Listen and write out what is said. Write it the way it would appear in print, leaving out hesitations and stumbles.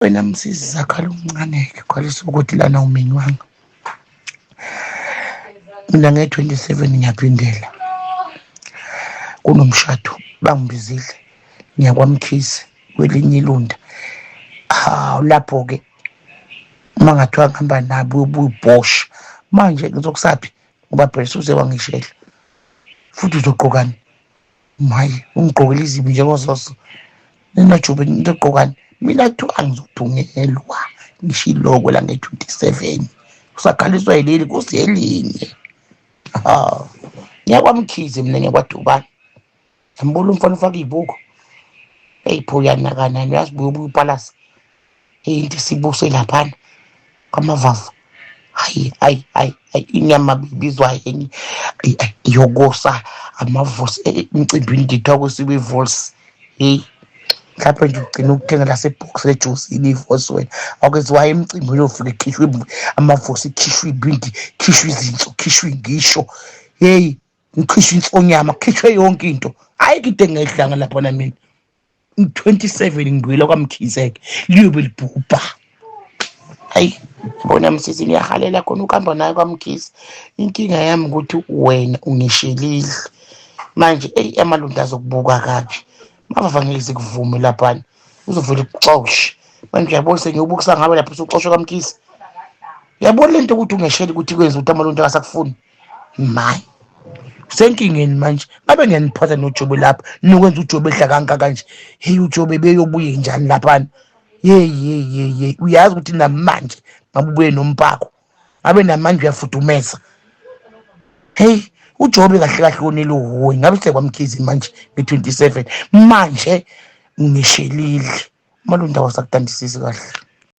Wena Msizi zakhala umncane-ke khwalisa ukuthi lana umenywanga. Mina nge-27 ngiyaphindela kunomshado, bangibizile ngiyakwamkhize kwelinye ilunda. Hawu lapho-ke uma ngathiwa ngihamba nabo uyobuya ubhosha manje ngizokusaphi ngoba phela suze wangishela futhi uzogqokani maye ungigqokela izibi njengozoso ninajube nizogqokani mina kuthiwa ngizothungelwa ngisho iloko la nge-27 usakhaliswa yileli kuselinye ha ngiyakwamkhize mina ngiyakwadubana ngiyambona umfana ufaka iy'buko eyi pho uyanakana uyazi buye ubuye upalasa into esibuse laphana kwamavavu hayi hayi hayi hayi inyama bibizwa enye yokosa amavusi emcimbini ndithiwa kusiwe ivols heyi mhlawumbe nje ugcina ukuthenga lasebhoksi lejusini ivosi wena akwenziwayo emcimbini ofike khishwe amavusi khishwe ibindi khishwe izinso khishwe ingisho heyi ngikhishwe insonyama khishwe yonke into ayikho into engedlanga laphana mina 27 ngibuyela kwamkhizeke liyobe libhubha hayi bona msisi ngiyahalela khona ukuhamba naye kwamkhize inkinga yami ukuthi wena ungishelile manje eyi amalundu azokubuka kabi mavava ngeke sikuvume laphana uzovele kuxoshe manje uyabona sengiyobukisa ngawe lapho usuxoshwe kwamkhize uyabona lento ukuthi ungesheli ukuthi kwenza ukuthi amalundu akasakufuni mayi usenkingeni manje ngabe ngiyaniphatha nojobe lapha nokwenza ujobe edla kangaka kanje heyi ujobe beyobuye njani laphana yeyi yeyi yeyi yeyi uyazi ukuthi namanje ngabe ubuye nompako ngabe namanje uyafudumeza heyi ujobe kahle kahle wonile uhuwe ngabe sekwamkhizi manje nge-27 manje ngishelile malundawo sakutandisisi kahle.